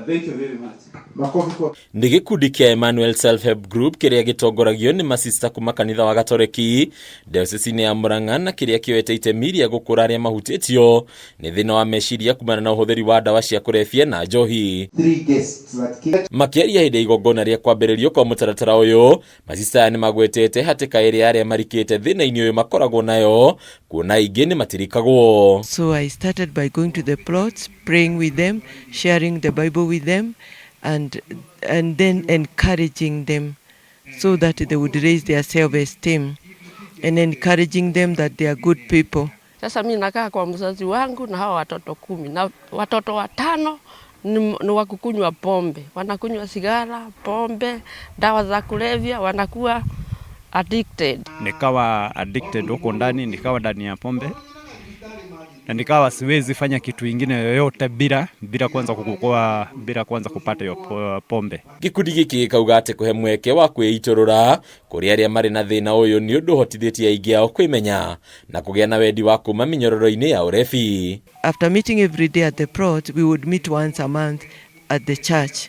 Thank you very much. Makofi kwa Nĩ gĩkundi kĩa Emmanuel Self Help Group kĩrĩa gĩtongoragio nĩ masista kuma kanitha wa Gatoreki diocese-inĩ ya Murang'a na kĩrĩa kĩoete itemi rĩa gũkũra arĩa mahutĩtio nĩ thĩna wa meciria kumana na ũhũthĩri wa ndawa cia kũrebia na njohi. Three guests that came. Makĩaria hĩndĩ ya igongona rĩa kwambĩrĩrio kwa mũtaratara ũyũ, masista aya nĩ magwetete hatĩka ĩrĩa arĩa marikĩte thĩna-inĩ ũyũ makoragwo nayo, kuona aingĩ nĩ matirikagwo. So I started by going to the plots, praying with them, sharing the Bible with them, and then encouraging them so that they would raise their self-esteem and encouraging them that they are good people. Sasa mi nakaa kwa mzazi wangu na hawa watoto 10 na watoto watano ni wa kukunywa pombe, wanakunywa sigara, pombe, dawa za kulevya, wanakuwa addicted. Nikawa addicted huko ndani, nikawa ndani ya pombe na nikawa siwezi fanya kitu ingine yoyote bila kwanza kupata hiyo pombe. Gĩkundi gĩkĩ gĩkauga atĩ kũhe mweke wa kwĩitũrũra kũrĩ arĩa marĩ na thĩna ũyũ nĩ ũndũ ũhotithĩtie aingĩ ao kwĩmenya na kũgĩa na wendi wa kuma mĩnyororo-inĩ ya ũrebi. After meeting every day at the plot, we would meet once a month at the church.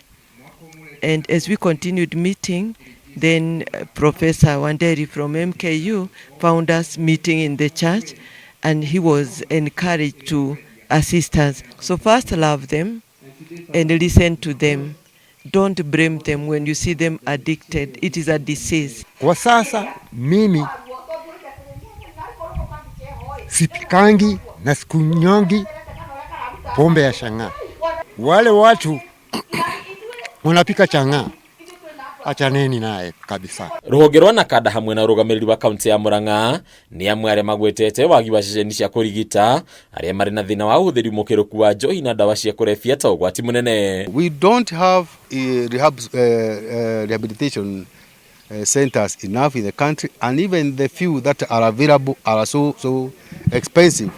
And as we continued meeting, then Professor Wanderi from MKU found us meeting in the church, and he was encouraged to assist us. So first love them and listen to them. Don't blame them when you see them addicted. It is a disease. Kwa sasa mimi sipikangi na sikunyongi pombe ya chang'aa. Wale watu wanapika chang'aa, achaneni naye kabisa. Rũhonge rwa Nakanda hamwe na ũrũgamĩrĩri wa kaunti ya Murang'a nĩ amwe arĩa magwetete wagi wa ceceni cia kũrigita arĩa marĩ na thĩna wa ũhũthĩri mũkĩrũku wa njohi na ndawa cia kũrebia ta ũgwati mũnene. We don't have rehabilitation centers enough in the country, and even the few that are available are so expensive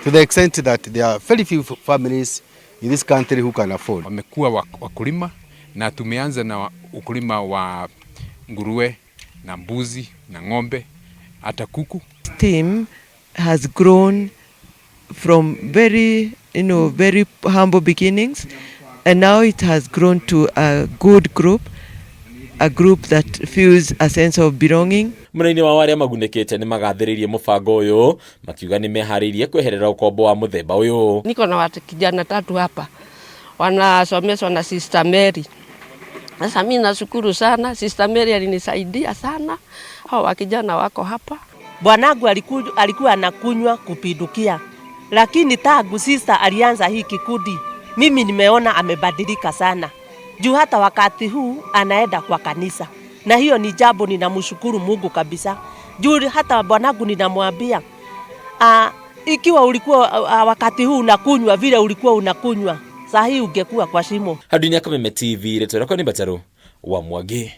to the extent that there are very few families in this country who can afford. Wamekuwa wakulima na tumeanza na ukulima wa nguruwe na mbuzi na ng'ombe hata kuku. Team has grown from very humble beginnings, and now it has grown to a good group, a group that feels a sense of belonging. Mũnene wa arĩa magunĩkĩte nĩ magathĩrĩirie mũbango ũyũ makiuga nĩ meharĩirie kweherera ũkombo wa mũthemba ũyũ. Niko na watu kijana tatu hapa wanasomeshwa na Sister Mary. Sasa mimi nashukuru sana, Sister Mary alinisaidia sana. Hao wakijana wako hapa. Bwanangu alikuwa anakunywa kupindukia, lakini tangu sister alianza hii kikundi, mimi nimeona amebadilika sana. Juu hata wakati huu anaenda kwa kanisa, na hiyo ni jambo ninamshukuru Mungu kabisa. Juu hata bwanangu ninamwambia, ikiwa ulikuwa wakati huu unakunywa vile ulikuwa unakunywa, saa hii ungekuwa kwa shimo. Hadi ya Kameme TV, rĩtwa rĩakwa nĩ Mbataru wa Mwangi.